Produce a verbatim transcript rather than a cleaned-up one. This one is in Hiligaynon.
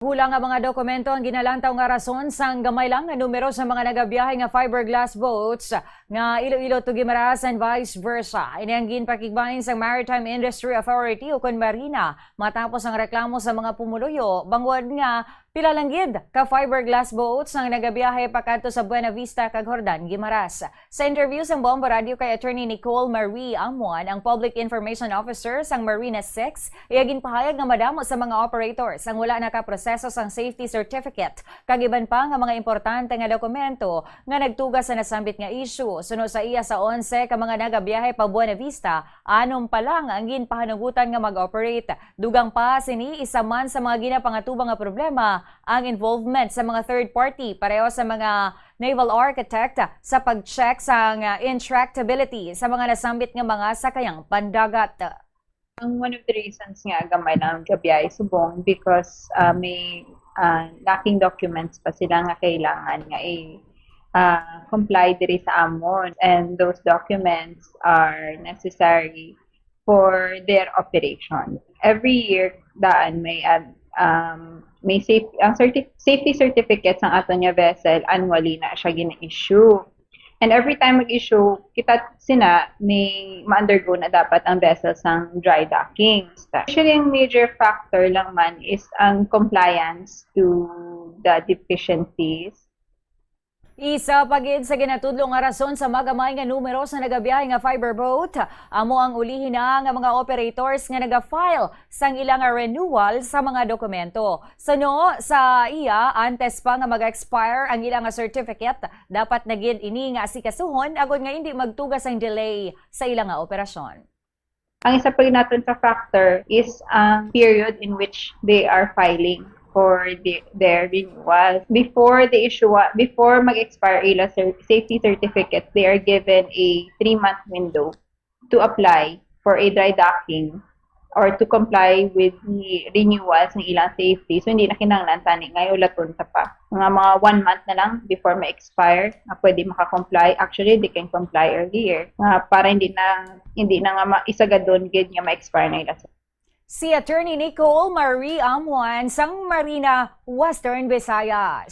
Kulang nga mga dokumento ang ginalantaw nga rason sang gamay lang nga numero sa mga nagabiyahe nga fiberglass boats nga Iloilo to Guimaras and vice versa. Ini ang ginpakigbahin sang Maritime Industry Authority ukon Marina matapos ang reklamo sa mga pumuluyo bangod nga pila lang gid ka fiberglass boats ang nagabiyahe pakadto sa Buena Vista kag Jordan, Guimaras. Sa interview sang Bombo Radio kay Attorney Nicole Marie Amuan, ang Public Information Officer sang Marina six, iya ginpahayag nga madamo sa mga operators ang wala nakaproseso sang safety certificate kag iban pa nga mga importante nga dokumento nga nagtuga sa nasambit nga issue. Suno sa iya, sa onse ka mga nagabiyahe pa Buena Vista, anom pa lang ang ginpahanugutan nga mag-operate. Dugang pa sini, isa man sa mga ginapangatubang nga problema ang involvement sa mga third party, pareho sa mga naval architect, sa pag-check sang, ah, intractability sa mga nasambit nga mga sakayang pandagat. Ang one of the reasons nga gamay lang ang gabiyahe subong because, ah, may, ah, lacking documents pa sila nga kailangan nga i, ah, comply diri sa amon, and those documents are necessary for their operation. Every year, daan may, ah, um, may safe, ang certi-, safety certificate sang aton nga vessel, annually na siya gina-issue. And every time mag-issue, kita sina may ma-undergo na dapat ang vessel sang dry docking. Actually, ang major factor lang man is ang compliance to the deficiencies. Isa pa gid sa ginatudlo nga rason sa magamay nga numero sa nagabiyahe nga fiberboat, amo ang ulihi na nga mga operators nga naga-file sang ila nga renewal sa mga dokumento. Suno sa iya, antes pa nga mag-expire ang ila nga certificate, dapat na gid ini nga asikasuhon agod nga indi magtuga sang delay sa ila nga operasyon. Ang isa pa naton ka factor is ang period in which they are filing for the, their renewal. Before the issue, before mag-expire ila cer-, safety certificate, they are given a three-month window to apply for a dry docking or to comply with the renewals ng ilang safety. So, hindi na kinahanglan tani nga ulaton ta pa. Mga, mga one month na lang before ma-expire na pwede makakomply. Actually, they can comply earlier. Nga para hindi na, hindi na nga ma-, isagadon gid nga ma-expire na ila. Si Attorney Nicole Marie Amuan sang Marina, Western Visayas.